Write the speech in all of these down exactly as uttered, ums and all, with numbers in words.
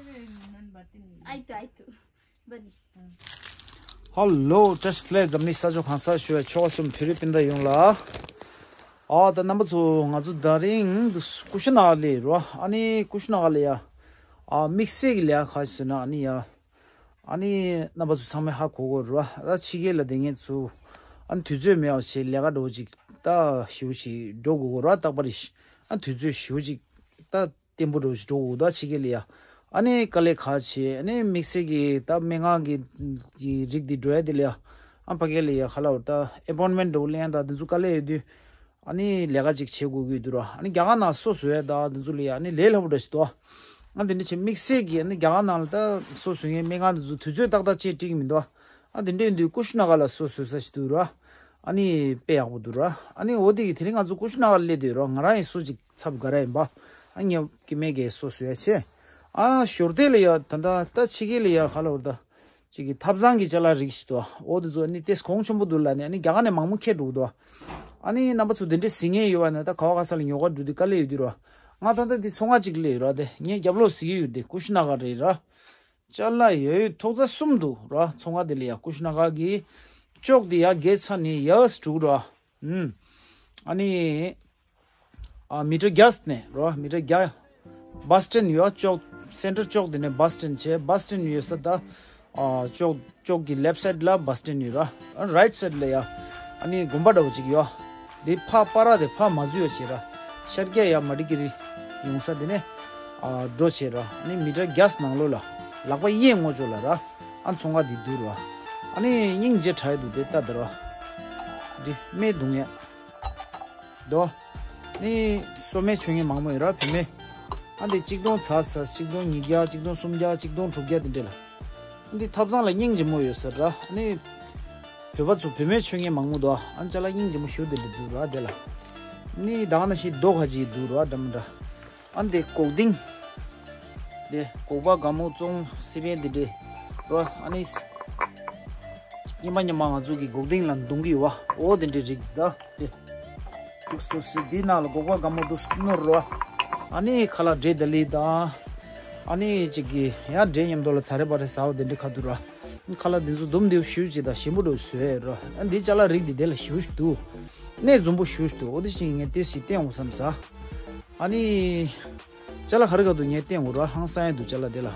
ཨ་ཡི་ཏུ་ཨ་ཡི་ཏུ། བ་ནི། ཧ་ལོ། བཀྲ་ཤིས་བདེ་ལེགས། འཛམ་གླིང་ས་ཕྱོགས་གང་སར་བཞུགས་པའི་ཆོལ་ཁ་གསུམ་བོད་རིགས་སྤུན་ཟླ་ཡོངས་ལ། ཨ་ད་རྣམ་པ་ཚོ་ང་ཚོ་ད་རིང་ཀུ་ཤུ་ན་ག་ལ་ཡོད་རེད་བ། ཨ་ནི་ཀུ་ཤུ་ན་ག་ལ་ཡ། ཨ་དམིགས་བསལ་གྱི་ལས་ཀ་ག་རེ་ཟེར་ན་ཨ་ནི་ཡ། ཨ་ནི་རྣམ་པ་ཚོ་ཚང་མས་ཧ་གོ་གི་ཡོད་རེད་བ། ད་ཕྱི་རྒྱལ་ལ་བསྡད་མཁན་ཚོ་ཨ་ནི་དུས་ཚོད་མེད་པ་བྱས་ལས་ཀ་འདྲ་བོ་ཅིག་ད་ཞེ་པོ་ཞིག་འགྲོ་དགོས་ཀྱི་ཡོད་རེད་བ། རྟག་པར་རེ་ཞིག་ཨ་དུས་ཚོད་ཞེ་པོ་ཅིག་ད། བརྟན་པོ་འདྲ་བོ་ཞིག་འགྲོ་དགོས་ད་ཕྱི་རྒྱལ་ལ་ཡ། ཨ་ནི་དཀའ་ལས་ཁག་བྱས། ཨ་ནི་དམིགས་བསལ་གྱི་ད་སྨན་ཁང་གི་གི་རིགས་འདི་འགྲོ་ཡ་དེ་ལ་ཡ། ཨ་ཕ་གི་ལ་ཡ་ཁ་ལ་བར་ད་ཨེ་པོན་མེན་འདྲ་བོ་ལེན་ཡ་ད་འདི་ཚོ་དཀའ་ལས་ཡོད་དུས། ཨ་ནི་ལས་ཀ་ཅིག་བྱེད་དགོས་ཀྱི་ཡོད་དུས་ར། ཨ་ནི་རྒྱ་གར་ནང་སོ་བཟོ་ཡ་ད་འདི་ཚོ་ལ་ཡ་ཨ་ནི་ལས་སླ་པོ་འདྲ་ཞིག་འདུག་ཨ་འདི་འདྲ་བྱས་དམིགས་བསལ་གྱི་ཨ་ནི་རྒྱ་གར་ནང་ལ་ད་སོ་བཟོ་མཁན་སྨན་ཁང་འདི་ཚོ་དུས་ཚོད་ཏག་ཏག་ཅིག་འགྲིག་གི་མི་འདུག་ཨ་འདི་འདྲ་ཡིན་དུས་ཀུ་ཤུ་ན་ག་ལ་སོ་བཟོ་ས་ཞིག་འདུག་ར། ཨ་ནི་དཔེ་ཡག་པོ་འདུག་ར། ཨ་ནི་འོ་དེ་གི་དེ་རིང་ང་ཚོ་ཀུ་ཤུ་ན་ག་ལ་སླེབས་བསྡད་ཡོད་ར། ང་རང་ཡི་སོ་ཅིག་ཚབ་ག་ར་ཡིན་པ། ཨ་ངས་སྐྱེ་དམན་གྱི་སོ་བཟོ་ཡ་བྱས། ཨ་ཞོར་དེ་ལ་ཡ་ད་ད་ད་ཕྱི་རྒྱལ་ལ་ཡ་ཧ་ལ་བར་ད་ཅིག་གི་ཐབ་ཚང་གི་ཅ་ལག་རིགས་ཤིག་འདུག་འོ་དེ་ཚོ་ཨ་ནི་ཏེས་གོང་ཆེན་པོ་འདུག་ལ་ནི་ཨ་ནི་རྒྱ་གར་ནས་མང་པོ་ཁྱེར་འགྲོ་གི་འདུག་ཨ་ནི་རྣམ་པ་ཚོ་དེ་འདྲས་གཟིགས་མཁན་ཡོད་པ་ན་ད་ག་བ་ག་ས་ལ་ཉོ་ག་འགྲོ་དུས་དཀའ་ལས་ཡོད་དུས་ར། ང་ད་ལྟ་འདི་ཚོང་ཁང་ཅིག་སླེབས་ཡོད་ར། དེ་ངས་རྒྱབ་ལོགས་གཟིགས་ཀྱི་ཡོད། དེ་ཀུ་ཤུ་ན་ག་རེད་ར། ཅ་ལག་ཡོད་ཡོད་ཐོག་རྩ་གསུམ་འདུག་ར། ཚོང་ཁང་དེ་ལ་ཡ་ཀུ་ཤུ་ན་ག་གི་ཅོག་དེ་ཡ་བརྒལ་ཚར་ནས་ཡར་འགྲོ་གི་ར། ཨུམ། ཨ་ནི། ཨ་མི་ཊར་བརྒྱ་ནས་ར། མི་ཊར་བརྒྱ། བ་སི་ཊན་ཡོད་ཅོག་སེན་ཊར་ཅོག་དེ་ནས་བ་སི་ཊན་བྱས། བ་སི་ཊན་ཡོད་ས་ད། ཨ་ཅོག་ཅོག་གི་ལེབ་སའིཌ་ལ་བ་སི་ཊན་ཡོད་ར། རའིཊ་སའིཌ་ལ་ཡ། ཨ་ནི་དགོན་པ་འདྲ་བོ་ཅིག་ཡོད། དེ་ཕ་པ་ར་དེ་ཕ་མ་འཛུལ་ཡ་བྱེད་ར། ཤར་རྒྱག་ཡ་མ་ཌི་ཀི་རི་ཡོང་ས་དེ་ནས་ཨ་འགྲོ་བྱེད་ར། ཨ་ནི་མི་ཊར་བརྒྱ་ནང་ལོགས་ལ་ལག་པ་གཡས་ངོས་ཕྱོགས་ལ་ར། ཨ་ཚོང་ཁང་དེ་འདུག་ར། ཨ་ནི་སྙིང་རྗེ་དྲགས་འདུག་དེ་ལྟ་དེ་ར། དེ་སྨན་བརྡུང་ཡ། དོ། ནི་སོ་སྨན་མཆོད་མཁན་མང་པོ་ཡོད་ར་བུད་མེད། ཨ་འདི་གཅིག་སྟོང་ཚར་ཚར། གཅིག་སྟོང་ཉིས་བརྒྱ། གཅིག་སྟོང་སུམ་བརྒྱ། གཅིག་སྟོང་དྲུག་བརྒྱ་དེ་འདྲས་ལ། ཨ་འདི་ཐབ་ཚང་ལ་སྙིང་རྗེ་མོ་ཡོད་ས་ར། ནི་བོད་པ་ཚོ་བུད་མེད་མཆོད་མཁན་མང་པོ་འདུག་ཨ་ཅ་ལག་སྙིང་རྗེ་མོ་ཞུ་དེ་འདྲས་འདུག་ར་དེ་ལ། ནི་ད་ག་ནང་བཞིན་རྡོ་ཁ་ཅིག་འདུག་ར་འདྲ་མི་འདྲ། ཨ་འདི་སྒོག་ལྡིང་། འདི་སྒོག་པ་དགའ་མོ་བཙོང་སི་པན་འདི་འདྲས་ར། ཨ་ནི་སྙེ་མ་སྙེ་མ་ང་ཚོ་གི་སྒོག་ལྡིང་ལ་བརྡུང་གི་ཡོད་བ། འོ་དེ་འདྲའི་རིགས་ད་དེ། ཐུགས་སུ་སི་འདི་ནང་ལ་སྒོག་པ་དགའ་མོ་འདུག་སྣོར་རོ། ཨ་ནི་ཁ་ལག་འབྲས་དང་ལི་དང་། ཨ་ནི་གཅིག་གི་ཡང་འབྲས་མཉམ་དུ་ལ་ཚ་རེ་བ་རེ་ཟ་བ་དེ་འདྲ་ཁ་ཐུག་ར། ཁ་ལག་འདི་ཚོ་འདུམ་འདེའུ་ཞུ་བྱེད་དང་ཞིམ་པོ་འདྲ་བཟོས་ར། ཨ་འདི་ཅ་ལག་རིགས་འདི་དེ་ལ་ཞུ་ཞུ་འདུག་གནས་འཛོམས་པོ་ཞུ་ཞུ་འདུག་འོ་དེ་བཞིན་ངས་ཏེ་ཞིག་བསྟན་འོང་བསམ་ས། ཨ་ནི། ཅ་ལག་ག་རེ་ག་འདུག་ངས་བསྟན་འོང་ར། ཧང་སང་ཡ་འདུག་ཅ་ལག་དེ་ལ།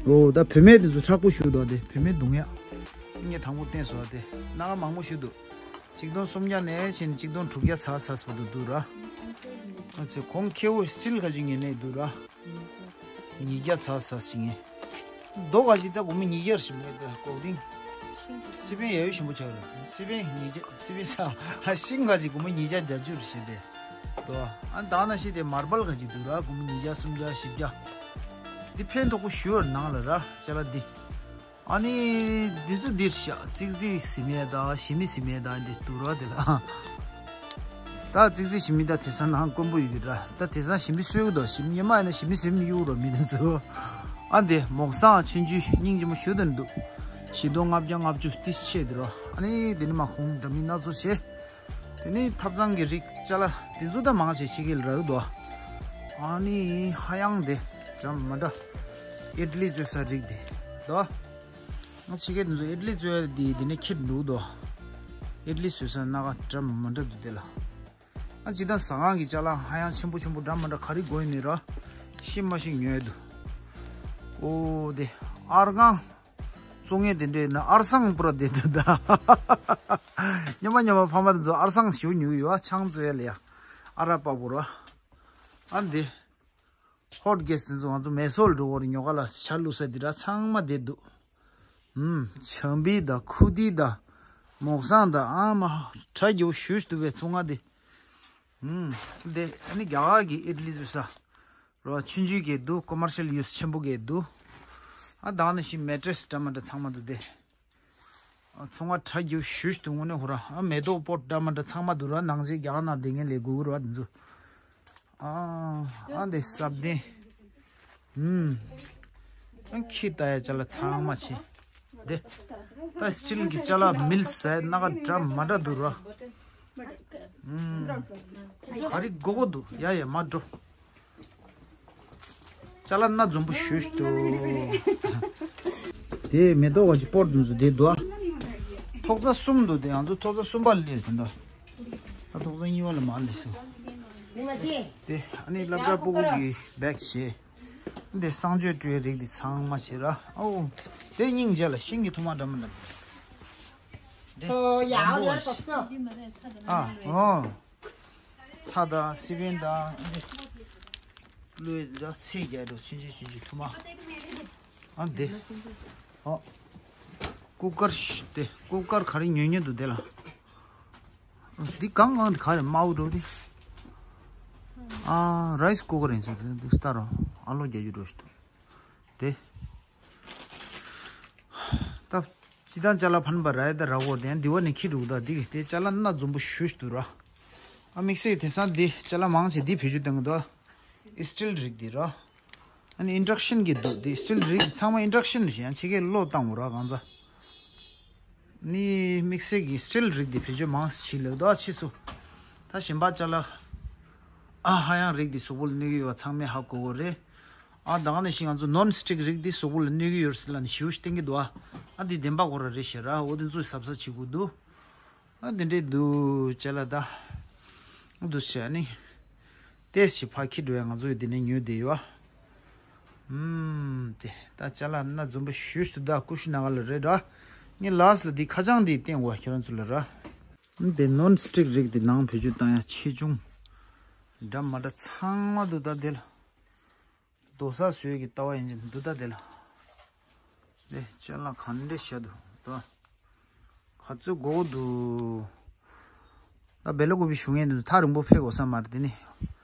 འོ་ད་བུད་མེད་དེ་ཚོ་མཁྲེགས་པོ་ཞུ་འདུག་དེ་བུད་མེད་བརྡུང་ཡ། ངས་དང་པོ་བསྟན་སོང་དེ་སྣ་ཁ་མང་པོ་ཞུ་འདུག་གཅིག་སྟོང་སུམ་བརྒྱ་ནས་ཕྱིན་གཅིག་སྟོང་དྲུག་བརྒྱ་ཚར་ཚར་སོང་འདུག་འདུག་ར། ཨ་ཙི་གོང་ཁེ་བོ་སི་ཊིལ་ག་ཅིག་ངས་ནས་འདུག་ར། ཉིས་བརྒྱ་ཚར་ཚར་ཞིག་ངས། རྡོ་ག་ཅིག་ད་སྒོར་མོ་ཉིས་བརྒྱ་ཞིག་མེད་ད་སྒོག་ལྡིང་། སི་པན་ཡ་ཡོ་ཞིམ་པོ་ཆགས་རེད། སི་པན་ཉིས་བརྒྱ། སི་པན་ས་ཤིང་ག་ཅིག་སྒོར་མོ་ཉིས་བརྒྱ་བརྒྱད་ཅུ་རེད་ཞེས་ཏེ། དོ། ཨ་ད་ནང་བཞིན་དེ་མར་བལ་ག་ཅིག་འདུག་ར། སྒོར་མོ་ཉིས་བརྒྱ་སུམ་བརྒྱ་བཞི་བརྒྱ། འདི་ཕན་ཐོགས་པོ་ཞུ་བར་ནང་ལ་ར་ཅ་ལག་འདི། ཨ་ནི་འདི་ཚོ་འདིར་བཞག་ཙིག་ཙིག་ཟིན་མེད་ད་ཞི་མི་ཟིན་མེད་ད་འདི་འདུག་ར་དེ་ལ། ད་ཙིག་ཙིག་ཞི་མི་ད་དེང་སང་ནང་དཀོན་པོ་ཡོད་ཀྱི་ར། ད་དེང་སང་ཞི་མི་གསོད་ཀྱི་འདུག་ཞི་མི་ཉི་མ་ཡིན་ན་ཞི་མི་ཟིན་གཡུག་རོ་མི་དེ་ཚོ། ཨ་འདི་མོག་སང་ཆུང་ཆུང་སྙིང་རྗེ་མོ་ཞུ་དེ་འདུག་བཞི་སྟོང་ལྔ་བརྒྱ་ལྔ་བཅུ་ཏིས་ཆེ་དེ་རོ། ཨ་ནི་དེ་ནི་མ་ཁོང་འདྲ་མི་སྣ་ཚོགས་ཆེ། དེ་ནི་ཐབ་ཚང་གི་རིགས་ཅ་ལག་དེ་ཚོ་ད་མང་ཆེ་ཕྱི་རྒྱལ་རག་འདུག་ཨ་ནི་ཧ་ཡང་དེ་འདྲ་མི་འདྲ་ཨི་ཌི་ལི་བཟོ་ས་རིགས་དེ་འདུག་ང་ཕྱི་རྒྱལ་དེ་ཚོ་ཨི་ཌི་ལི་བཟོ་ཡ་དེ་དེ་ནས་ཁྱེར་འདུག་འདུག་ཨི་ཌི་ལི་བཟོ་ས་སྣ་ཁ་འདྲ་མི་འདྲ་འདུག་དེ་ལ། ཨ་ཇི་ལྟར་ཟ་ཁང་གི་ཅ་ལག་ཧ་ཡང་ཆེན་པོ་ཆེན་པོ་འདྲ་མི་འདྲ་ག་རེ་དགོས་ཡིན་ནི་ར། ཤི་མ་ཤི་ཉོས་འདུག་ཨོ་དེ་ཨར་ཁང་བཙོང་ངེས་དེ་འདྲས་ན་ཨར་སང་པུ་ར་དེ་འདུག་ད། ཉི་མ་ཉི་མ་ཕ་མ་དེ་ཚོ་ཨར་སང་ཞུ་ཉུག་ཡོད་ཨ་ཆང་བཙོ་ཡ་ལ་ཡ། ཨ་ར་པ་པུ་ར། ཨ་འདི། ཧོཊ་གེ་སི་དེ་ཚོ་ང་ཚོ་མེ་སོར་འགྲོ་བར་ཉོ་ག་ལ་ཆ་བླུགས་ས་དེ་ར་ཚང་མ་བསྡད་འདུག་ཨུམ། ཆང་བི་དང་ཁུ་ཏི་དང་མོག་སང་དང་ཨ་མ་ཁྲ་རྒྱུ་ཞུ་ཞུ་བའི་ཚོང་ཁང་དེ། ཨུམ། དེ་ཨ་ནི་རྒྱ་གར་གྱི་ཨི་ཌི་ལི་བཟོ་ས་རོ་ཆུང་ཆུང་གི་འདུག་ཀོ་མར་ཤལ་ཡུ་སི་ཆེན་པོ་གི་འདུག་ཨ་ད་ནི་ཤི་མེ་ཊེ་རེ་སི་འདྲ་མི་འདྲ་ཚང་མ་འདུག་དེ། ཚོང་ཁང་ཁྲ་རྒྱུ་ཞུ་ཞུ་དུས་དངོས་གནས་ཧུ་ར་ཨ་མེ་ཏོག་པོ་འདྲ་མི་འདྲ་ཚང་མ་འདུག་ར། ནང་བཞིན་རྒྱ་གར་ནང་བསྡད་མཁན་ལས་སྒུག་ར་འདི་ཚོ། ཨ་ཨ་འདི་སབ་ལྡན། ཨུམ། ཨ་ཁྱི་ལྟ་ཡ་ཅ་ལག་ཚང་མ་ཆེ། འདི་ད་སི་ཊིལ་གྱི་ཅ་ལག་མིལ་ཟས་སྣ་ཁ་འདྲ་མི་འདྲ་འདུག་ར། ཨུམ། ག་རེ་དགོས་དགོས་འདུག་ཡ་ཡ་མ་འགྲོ། ཅ་ལག་སྣ་འཛོམས་པོ་ཞེ་པོ་ཅིག་འདུག་དེ་མེ་ཏོག་ག་ཅིག་སྤོར་འདུག་ཚོ་དེ་འདུག་ཐོག་རྩེག་གསུམ་འདུག་དེ་ང་ཚོ་ཐོག་རྩེག་གསུམ་པ་སླེབས་དེ་འདུག་ད་ཐོག་རྩེག་གཉིས་པ་ལ་མར་སླེབས་སོང་། དེ་ཨ་ནི་སློབ་གྲྭ་སྤུ་གུ་གི་བེག་བྱས། འདི་གསང་སྤྱོད་སྤྲོད་རིགས་འདི་ཚང་མ་བྱས་ར། ཨོ། དེ་སྙིང་རྗེ་ལ་ཤིང་གི་ཐུར་མ་འདྲ་མི་འདྲ། འདི་ཨོ་ཡ་ཨོ་ཡ་ཨོ། ཨ་ཨོ། ཚྭ་དང་སི་པན་དང་འདི། ཀླུའི་འདྲ་ཚེ་རྒྱལ་འགྲོ་ཆུང་ཆུང་ཆུང་ཆུང་ཐུར་མ། ཨ་འདི། ཨོ། ཀུ་ཀར་ཤ་དེ་ཀུ་ཀར་ག་རེ་ཉོས་ཉོས་འདུག་དེ་ལ། འདི་གང་གང་འདི་ག་རེ་དམར་པོ་འགྲོ་དེ། ཨ་རའི་སི་ཀུ་ཀར་ཡིན་ས་དེ་འདུག་སྟ་རོ། ཨ་ལོ་རྒྱག་རྒྱུ་འགྲོ་ཞིག་འདུག་དེ། ད། སྤྱི་བཏང་ཅ་ལག་ཕན་པ་ར་ཡ་ད་ར་གོ་དེ་འདི་བ་ནས་ཁྱི་འགྲོ་གི་འདུག་འདི་གི་དེ་ཅ་ལག་སྣ་འཛོམས་པོ་ཞེ་པོ་ཅིག་འདུག་ར། ཨ་དམིགས་བསལ་དེང་སང་འདི་ཅ་ལག་མང་ཆེ་འདི་བེད་སྤྱོད་གཏོང་གི་འདུག་ཨི་སི་ཊིལ་རིགས་འདི་ར། ཨ་ནི་ཨིན་ཌག་ཤན་གྱི་འདུག་འདི་ཨི་སི་ཊིལ་རིགས་འདི་ཚང་མ་ཨིན་ཌག་ཤན་རེད། ཡང་ཕྱི་རྒྱལ་གློག་བཏང་འོ་ར་གང་ཚ། ནི་དམིགས་བསལ་གྱི་ཨི་སི་ཊིལ་རིགས་འདི་བེད་སྤྱོད་མང་ཆེ་ལེགས་འདུག་ཨ་ཕྱིས་སུ། ད་གཞན་པ་ཅ་ལག་ཨ་ཧ་ཡང་རིགས་འདི་གཟུགས་པོ་ལ་གནོད་ཀྱི་ཡོད་པ་ཚང་མས་ཧ་གོ་གོ་རེད། ཨ་ད་ག་ནང་བཞིན་ང་ཚོ་ནོན་སི་ཊིག་རིགས་འདི་གཟུགས་པོ་ལ་གནོད་ཀྱི་ཡོད་རེད་ཟེར་ལབ་ནས་ཞེ་པོ་ཞིག་བསྟན་གྱི་འདུག་ཨ་ཨ་འདི་བདེན་པ་གོ་ར་རེད་ཤག་ར། འོ་དེ་ཚོས་གཟབ་གཟབ་བྱེད་དགོས་འདུག་ཨ་དེ་འདྲས་འདུག་ཅ་ལག་ད། འདུག་ཟེར་ནི། ཏེས་ཞིག་ཕ་ཁྱི་འགྲོ་ཡ་ང་ཚོ་ཡི་དེ་ནས་ཉོས་བསྡད་ཡོད་ཨ། ཨུམ། དེ་ད་ཅ་ལག་སྣ་འཛོམས་པོ་ཞེ་པོ་ཅིག་འདུག་ཀུ་ཤུ་ནང་ལ་རེད་ར། ངས་ལཱས་ལ་འདི་ཁ་བྱང་འདི་བསྟན་དགོས་ཁྱེད་རང་ཚོ་ལ་ར། ཨུམ། དེ་ནོན་སི་ཊིག་རིགས་འདི་ནང་བེད་སྤྱོད་བཏང་ཡ་ཆེ་ཆུང་། འདྲ་མི་འདྲ་ཚང་མ་འདུག་ད་དེ་ལ། རྡོ་ས་བཟོས་ཀྱི་ལྟ་བ་ཡིན་གྱི་འདུག་ད་དེ་ལ། དེ་ཅ་ལག་ག་འདྲས་བྱས་འདུག་ད། ག་ཚོད་དགོས་འདུག་ད་བེ་ལ་ཀུ་པི་ཞུ་ངེས་འདུག་ཐག་རིང་པོ་ཕེབས་དགོས་ས་མ་རེད་དེ་ནི།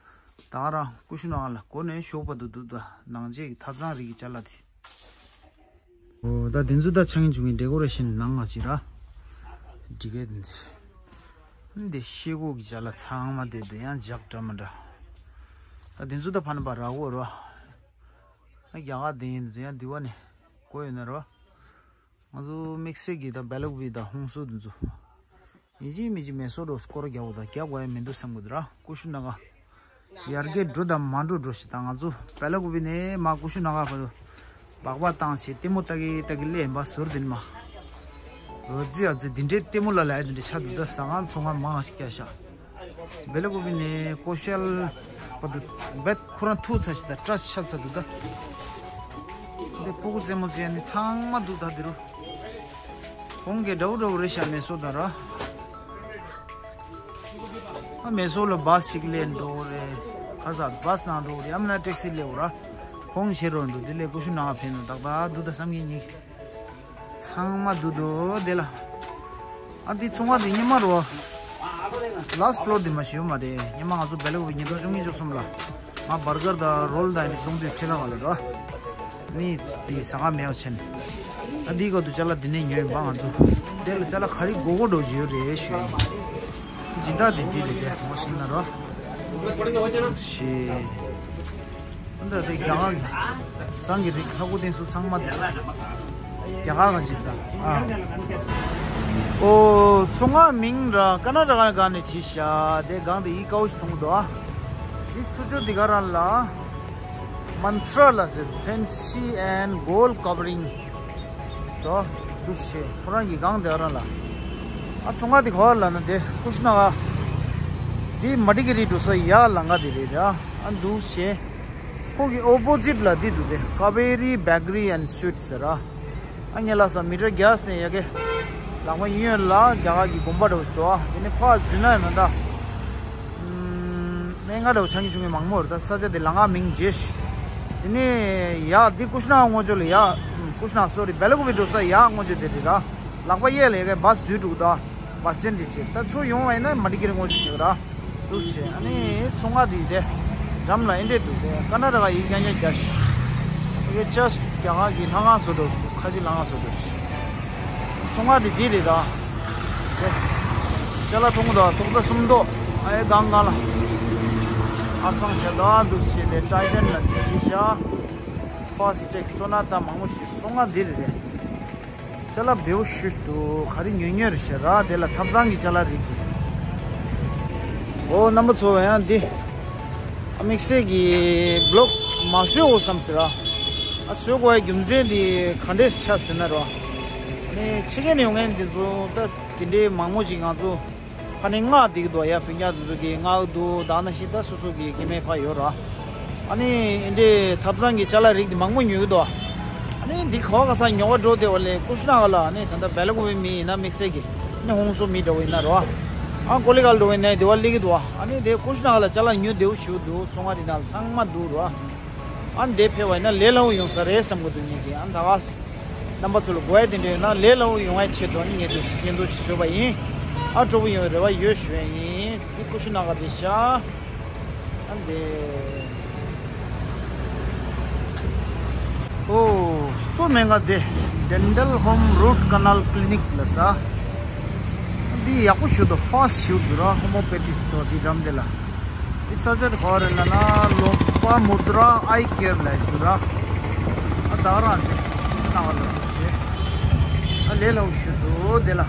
ད་ག་རང་ཀུ་ཤུ་ནང་ལ་སྒོ་ནས་ཞོགས་པ་འདུག་འདུག་ད་ནང་ཆས་ཀྱི་ཐབ་ཚང་རིགས་ཀྱི་ཅ་ལག་དེ། ཨོ་ད་དེ་ཚོ་ད་ཆང་ཆུང་གི་ཌེ་ཀོ་རེ་ཤན་ནང་ང་ཅི་ར། འགྲིག་གི་འདི། འདི་ཤེལ་སྒོ་གི་ཅ་ལག་ཚང་མ་དེ་དེ་ཡང་འཇག་འདྲ་མི་འདྲ། ད་དེ་ཚོ་ད་ཕ་ན་པ་ར་གོ་ར། རྒྱ་གར་དེ་ཡིན་ཚོ་ཡང་འདི་བ་ནས་གོ་ཡོད་ན་ར། ང་ཚོ་དམིགས་བསལ་གྱི་ད་བེ་ལ་ཀུ་པི་ད་ཧོང་སུ་དེ་ཚོ། ཡིན་གཅིག་མིན་གཅིག་མེ་སོ་རོ་སྐོར་རྒྱག་དགོས་ད་རྒྱག་དགོས་ཡ་མི་འདུག་བསམ་གི་འདུག་ར་ཀུ་ཤུ་ནང་ག་ཡར་རྒྱས་འགྲོ་དང་མ་འགྲོ་འགྲོ་ཞིག་ད་ང་ཚོ་བེ་ལ་ཀུ་པི་ནས་མ་ཀུ་ཤུ་ནང་ག་བར་དུ་སྦག་སྦག་བཏང་བྱས་ལྟད་མོ་ལྟ་གི་ལྟ་གི་སླེབས་ཡིན་པ་ཟུར་དེ་ནི་མ། འོ་ཙི་ཨ་ཙི་འདི་འདྲའི་ལྟད་མོ་ལ་ལ་ཡ་འདི་འདྲའི་ཆ་འདུག་ད་ཟ་ཁང་ཚོང་ཁང་མང་ཞིག་བསྐྱལ་ཤག་བེ་ལ་ཀུ་པི་ནས་ཀོ་ཤལ་བར་དུ་བེད་ཁོ་རང་ཐུག་ཚར་ཞིག་ད་བཀྲ་ཤིས་ཆགས་ཚར་འདུག་ད། འདི་ཕྲུ་གུ་རྩེད་མོ་རྩེ་ཡ་ནི་ཚང་མ་འདུག་ད་འདི་རུ། ཁོང་གི་འདྲ་བོ་འདྲ་བོ་རེད་ཤག་མེ་སོ་དང་ར། ཨ་མེ་སོ་ལ་བཱས་ཅིག་སླེབས་འགྲོ་གི་རེད། ཁ་ས་བཱས་ནང་འགྲོ་གི་རེད། ཡང་མིན་ན་ཊེག་སི་སླེབས་ར། ཁོང་ཤེས་རོགས་འགྲོ་དེ་ལས་ཀུ་ཤུ་ནང་ཕེབས་ནོ་ཏག་ཏག་འདུག་ད་བསམ་གྱི་ཉིག་ཚང་མ་འདུག་འདུག་དེ་ལ། ཨ་འདི་ཚོང་བ་འདི་ཉི་མ་རོ། ལཱས་ཕ་ལོར་འདི་མ་ཞིག་ཡོད་མ་རེད། ཉི་མ་ང་ཚོ་བེ་ལ་ཀུ་པི་ཉིས་སྟོང་བཅུ་གཉིས་བཅུ་གསུམ་ལ། ང་བར་གར་དང་རོལ་དང་འདི་བཙོང་དུས་ཁྲི་ལ་བ་ལ་རོ། ནི་དེ་ཟ་ཁང་མེད་པ་ཆེན། ད་འདིའི་སྐབས་སུ་ཅ་ལག་འདི་ནས་ཉོས་ཡིན་པ་ང་ཚོ། དེ་ལ་ཅ་ལག་ག་རེ་དགོས་དགོས་འགྲོ་བཞིན་ཡོད་རེད་ཞུ་ཡིན། སྦྱིན་བདག་དེ་འདི་རེད་དེ་ངོ་ཤེས་ན་རོ། ཞེས། ད་དེ་རྒྱ་གར་གྱི་ཟངས་ཀྱི་རིགས་ལྷ་སྐུ་རྟེན་གསུམ་ཚང་མ་དེ་རྒྱ་གར་ག་ཅིག་ད། ཨ། ཨོ་ཚོང་ཁང་མིང་ར་ཀ་ན་ཊ་ཀ་ག་ནས་བྲིས་ཤག་དེ་སྒང་དེ་ཡིག་དཀར་པོ་ཞིག་མཐོང་གི་འདུག་ཨ། དེ་ཚུར་ཕྱོགས་དེ་ག་རང་ལ། Mantra ལ་ཟེར། Fancy and Gold Covering དོ། འདུག་ཞེས་ཁོ་རང་གི་སྒང་དེ་ག་རང་ལ། ཨ་ཚོང་ཁང་དེ་ག་བ་ལ་ན་དེ་ཀུ་ཤུ་ནང་ག་དེ་མ་ཌི་གི་རི་འགྲོ་ས་ཡ་ལང་ག་དེ་རེད་ར། ཨ་འདུག་ཞེས། ཁོ་གི་ཨོ་པོ་ཛིཊ་ལ་འདི་འདུག་སྟེ། Kaveri Bakery and Sweets ཟེར་ར། ཨ་ངས་ལབ་ས་མི་ཊར་བརྒྱ་ནས་ཡ་གི་ལག་པ་གཡས་གཡོན་ལ་རྒྱ་གར་གྱི་དགོན་པ་འདྲ་བོ་ཞིག་འདུག་ཨ། དེ་ནས་ཕར་འཛུལ་ན་ཡང་ན་ད། ཨུམ། སྨན་ཁང་འདྲ་བོ་ཆགས་ཀྱི་བྱུང་གི་མང་མོ་རེད། ད་ས་ཆ་དེ་ལམ་ཁ་མིང་བརྗེས་ཤག་དེ་ནས་ཡ་འདི་ཀུ་ཤུ་ནང་སྔོན་ཕྱོགས་ལ་ཡ། ཀུ་ཤུ་ནང་སོ་རི་བེ་ལ་ཀུ་པི་འགྲོ་ས་ཡ་སྔོན་ཕྱོགས་དེ་རེད་ར། ལག་པ་གཡས་ལ་ཡ་གི་བཱས་འཛུལ་འགྲོ་གི་འདུག་ཨ། བཱས་སི་ཊེན་དེ་བྱས། ད་ཚུར་ཡོང་བ་ཡིན་ན་མ་ཌི་གི་རི་སྔོན་ཕྱོགས་ཞིག་ར། འདུག་བྱས། ཨ་ནི་ཚོང་ཁང་དེ་དེ་འགྲམ་ལ་ཨེ་འདྲས་འདུག་སྟེ། ཀ་ན་ཊ་ཀ་ཡིག་རྐྱང་རྐྱང་རྒྱག་ཤག་ཨེ་ཅཱས་རྒྱ་གར་གྱི་ལྷ་ཁང་བཟོ་འདྲ་ཞིག་ཁ་ཆེ་ལྷ་ཁང་བཟོ་འདྲ་ཞིག་ཚོང་ཁང་དེ་དེ་རེད་ད། དེ་ཅ་ལག་མཐོང་གི་འདུག་ཐོག་རྩེག་གསུམ་མདོག་ཨ་ཡེ་སྒང་སྒང་ལ་ཧ་སང་བྱས་འདུག་ཨ། འདུག་བྱས་ཏེ་ཊའི་ཊན་ལ་ཅིག་བྱས་ཤག་ཕར་སི་ཊེག་སོ་ན་ད་མང་པོ་ཞིག་ཚོང་ཁང་དེ་རེད་དེ། ཅ་ལག་བེའུ་ཤུ་ཤུ་འདུག་ག་རེ་ཉོས་ཉོས་རེད་ཤག་ར། དེ་ལ་ཐབ་ཚང་གི་ཅ་ལག་རིགས་འདུག་ཨོ་རྣམ་པ་ཚོ་ཡང་འདི་ཨ་དམིགས་བསལ་གྱི་བི་ལོག་ མ་བཟོས་འོ་བསམ་ཟེར་ར། ཨ་བཟོས་དགོས་ཡ་རྒྱུ་མཚན་དེ་ག་འདྲས་ཆགས་ཟེར་ན་ར། ཨ་ནི་ཕྱི་རྒྱལ་ནས་ཡོང་མཁན་དེ་ཚོ་ད་དེ་འདྲའི་མང་མོ་ཅིག་ང་ཚོ་ཕ་ནི་མངགས་བསྡད་ཀྱི་འདུག་ཡ། བོད་རྒྱ་དེ་ཚོ་གིས་མངགས་འདུག་ད་ནང་བཞིན་ད་སོ་སོ་གི་སྐྱེ་དམན་ཕ་ཡོད་ར། ཨ་ནི་འདི་འདྲའི་ཐབ་ཚང་གི་ཅ་ལག་རིགས་དེ་མང་མོ་ཉོ་གི་འདུག་ཨ་ནི་འདི་ག་བ་ག་ས་ཉོ་བ་འགྲོ་བསྡད་པ་ལས་ཀུ་ཤུ་ནག་ལ་ཨ་ནི་ད་ལྟ་སྦེལ་ཀོབ་པའི་མི་ཡིན་ན་དམིགས་བསལ་གྱི་ཨ་ནི་ཧོང་སོ་མི་འདྲ་བོ་ཡིན་ན་ར། ཨ་ཀོ་ལི་གྷལ་འདྲ་བོ་ཡིན་ན་དེ་བ་སླེབས་ཀྱི་འདུག་ཨ་ནི་དེ་ཀུ་ཤུ་ནག་ལ་ཅ་ལག་ཉོ་བདེ་བོ་ཞིག་འདུག་ཚོང་ཁང་དེ་ནང་ལ་ཚང་མ་འདུག་ར། ཨ་འདི་ཕེབས་པ་ཡིན་ན་ལས་སླ་བོ་ཡོང་ས་རེད་བསམ་གི་འདུག་ངས་ཀྱི་ཨ་ད་ག་རྣམ་པ་ཚོ་ལ་དགོས་ཡ་དེ་འདྲ་ཡོད་ན་ལས་སླ་བོ་ཡོང་བའི་ཆེད་དུ་ཨ་ནི་ངས་དེ་བརྙན་ཐུང་ཞིག་བཟོས་པ་ཡིན། ཨ་སྤྲོ་པོ་ཡོང་བའི་རེ་བ་ཡོད་ཞུ་ཡ་ཡིན། འདི་ཀུ་ཤུ་ནག་ག་རེད་ཤག་ཨ་འདི། ཨོ། སོ་སྨན་ཁང་དེ་Dental Home Root Canal Clinic ལ་ས། འདི་ཡག་པོ་ཞིག་འདུག་ཧྥ་སི་ཊི་ཞིག་འདུག་ར། ཧོ་མོ་པེ་ཐི་ཞིག་འདུག་འདི་འགྲམ་དེ་ལ། འདི་ས་ཆ་དེ་ག་བ་རེད་ལབ་ན་ལོ་པ་མུ་དྲ་ཨའི་ཀེར་ལབ་ཞིག་འདུག་ར། ཨ་ད་རང་འདི་ནང་ལ་འདུག་ཟེར། ཨ་ལས་སླ་བོ་ཞིག་འདུག་དེ་ལ།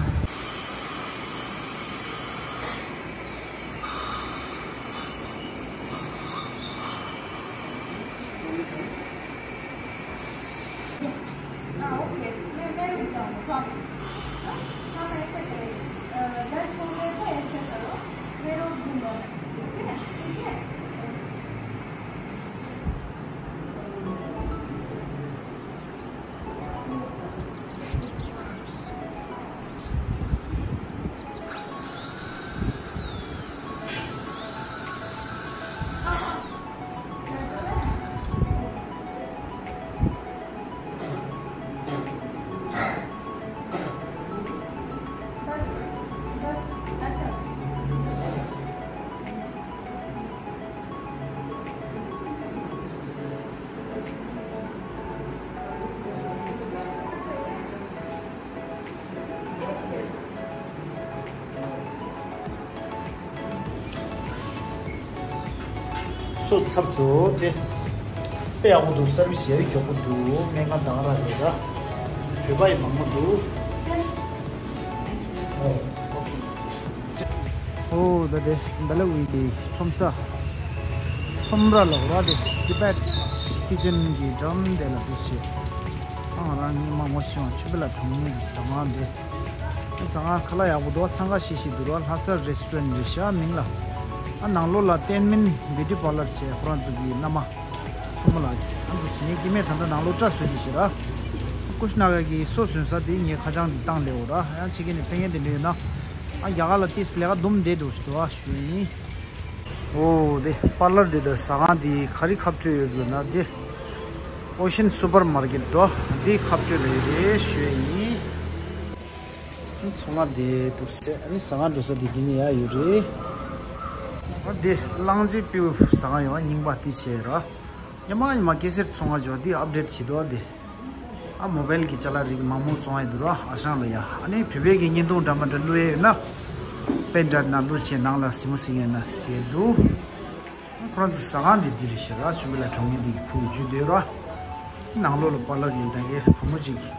སོ་ཚར་སོང་སྟེ། དཔེ་ཡག་པོ་འདུག་སར་བི་སི་ཡག་པོ་མགྱོགས་པོ་འདུག་སྨན་ཁང་དང་ར་རེད་ད། བོད་པ་ཡི་མང་པོ་འདུག་ཨོ། ཨོ་ད་དེ་སྦེལ་ཀོབ་པའི་ཁྲོམ་ས། ཁྲོམ་ར་ལ་ར་དེ་Tibet Kitchen གི་འགྲམ་དེ་ལ་འདུག་ཅེས། ཨང་རང་ཉི་མ་ངོ་ཤེས་པ་ཆུ་བེ་ལ་གྲོང་ཉུལ་གྱི་ཟ་ཁང་དེ། ཟ་ཁང་ཁ་ལག་ཡག་པོ་འདུག་ཚང་ཁ་ཤིག་ཤིག་འདུག་ར། ལྷ་ས་རེ་སི་ཊོ་རན་རེད་ཤག་མིང་ལ། ཨ་ནང་ལོགས་ལ་བསྟན་མིན་བིའུ་ཊི་པར་ལར་བྱས་ཁོ་རང་ཚོ་གི་མནའ་མ། མཚོ་མོ་ལགས་ཀྱིས་ཨ་འདུག་ཟེར་ངའི་སྐྱེ་དམན་ད་ལྟ་ནང་ལོགས་སྐྲ་བཟོས་ཏེ་ཤི་ར། ཀུ་ཤུ་ནག་ག་གི་སོ་བཟོས་ས་དེ་ངས་ཁ་བྱང་དེ་བཏང་སླེབས་འོ་ར། ཡང་ཕྱི་རྒྱལ་ནས་ཕེབས་མཁན་དེ་འདྲ་ཡོད་ན། ཨ་རྒྱ་གར་ལ་ཏིས་ལས་ཀ་འདུམ་བསྡད་འགྲོ་ཞིག་འདུག་ཨ་ཞུ་ཡིན། ཨོ་དེ་པར་ལར་དེ་དང་ཟ་ཁང་དེ་ག་རེ་ཁ་སྤྲོད་ཡོད་འདུག་ན་དེ། ཨོ་ཤན་སུ་པར་མར་ཀེཊ་དོ་དེ་ཁ་སྤྲོད་རེད་རེད་ཞུ་ཡིན། ཚོང་ཁང་དེ་འདུག་ཟེར་ཨ་ནི་ཟ་ཁང་འགྲོ་ས་དེ་དེ་ནས་ཡར་ཡོད་རེད། ཨ་དེ་གླང་རྗེ་སྤྲེའུ་ཟ་ཁང་ཡོད་རྙིང་པ་དེ་བྱས་ར། ཉི་མ་ཉི་མ་སྐྱེ་སེར་ཚོང་ཁང་ཡོད་དེ་ཨབ་ཌེཊ་བྱེད་དོ་དེ། ཨ་མོ་བེལ་གྱི་ཅ་ལག་རིགས་མང་མོ་བཙོང་ཡ་འདུག་ར་ཨ་ཞང་ལ་ཡ། ཨ་ནི་བོད་པའི་གི་བརྙན་ཐུང་འདྲ་མི་འདྲ་བླུག་ཡ་ཡོད་ན། པེན་ཌྲའིབ་ནང་བླུག་བྱས་ནང་ལ་སི་མོ་སི་ཡ་ན་བྱས་འདུག་ཁོ་རང་ཚོ་ཟ་ཁང་འདི་འདི་རེད་ཤག་ར། ཆུ་བེ་ལ་གྲོང་ཉེ་འདི་གི་ཕུག་རྒྱུད་སྡོད་ར། ནང་ལོགས་ལ་པར་ལར་ཡོད་ད་གའི་བུ་མོ་གཅིག་གིས་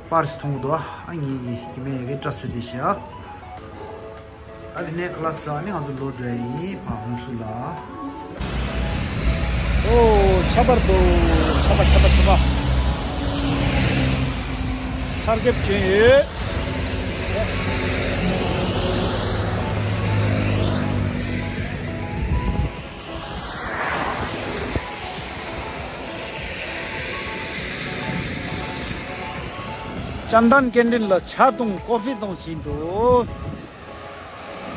པར་སི་མཐོང་གི་འདུག་ཨ་ངེད་ཀྱི་སྐྱེ་དམན་ཡ་གའི་སྐྲ་བཟོས་བསྡད་ཤག་ཨ་དེ་ནས་ཁ་ལག་ཟ་ནས་ང་ཚོ་ལོག་འགྲོ་ཡ་ཡིན་ཕ་ཧོང་སུ་ལ། ཨོ་ཆར་པ་རེད་འདུག་ཆར་པ་ཆར་པ་ཆར་པ། ཆར་ཁེབས་གྱོན་ཡོད། ཅན་དན་ཀེན་ཊིན་ལ་ཇ་དང་ཀོ་ཧྥི་དང་བྱས་འདུག་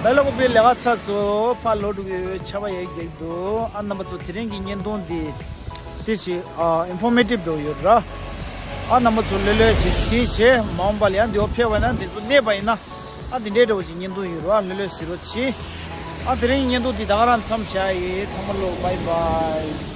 སྦེལ་ཀོབ་པའི་ལས་ཀ་ཚར་སོང་ཕར་ལོག་འགྲོ་གི་ཡོད། ཆར་པ་ཡར་རྒྱག་འདུག་ཨ་རྣམ་པ་ཚོ་དེ་རིང་གི་བརྙན་ཐུང་འདི་ཏོག་ཙམ་ཨ་ཨིན་ཕོར་མེ་ཊིབ་འདྲ་བོ་ཡོད་ར། ཨ་རྣམ་པ་ཚོ་ལོས་ལོས་བྱེད་གཟིགས་བྱེད་མ་འོངས་པ་ལ་ཡང་འདི་བ་ཕེབས་པ་ན་འདི་ཚོ་གནས་པ་ཡིན་ན། ཨ་དེ་འདྲའི་འདྲ་བོ་ཞིག་བརྙན་ཐུང་ཡོད་ར། ལོས་ལོས་གཟིགས་རོགས་གྱིས། ཨ་དེ་རིང་བརྙན་ཐུང་འདི་ད་ག་རང་མཚམས་བཞག་ཡིན། ཚང་མ་ལོ་བྷའི་བྷའི།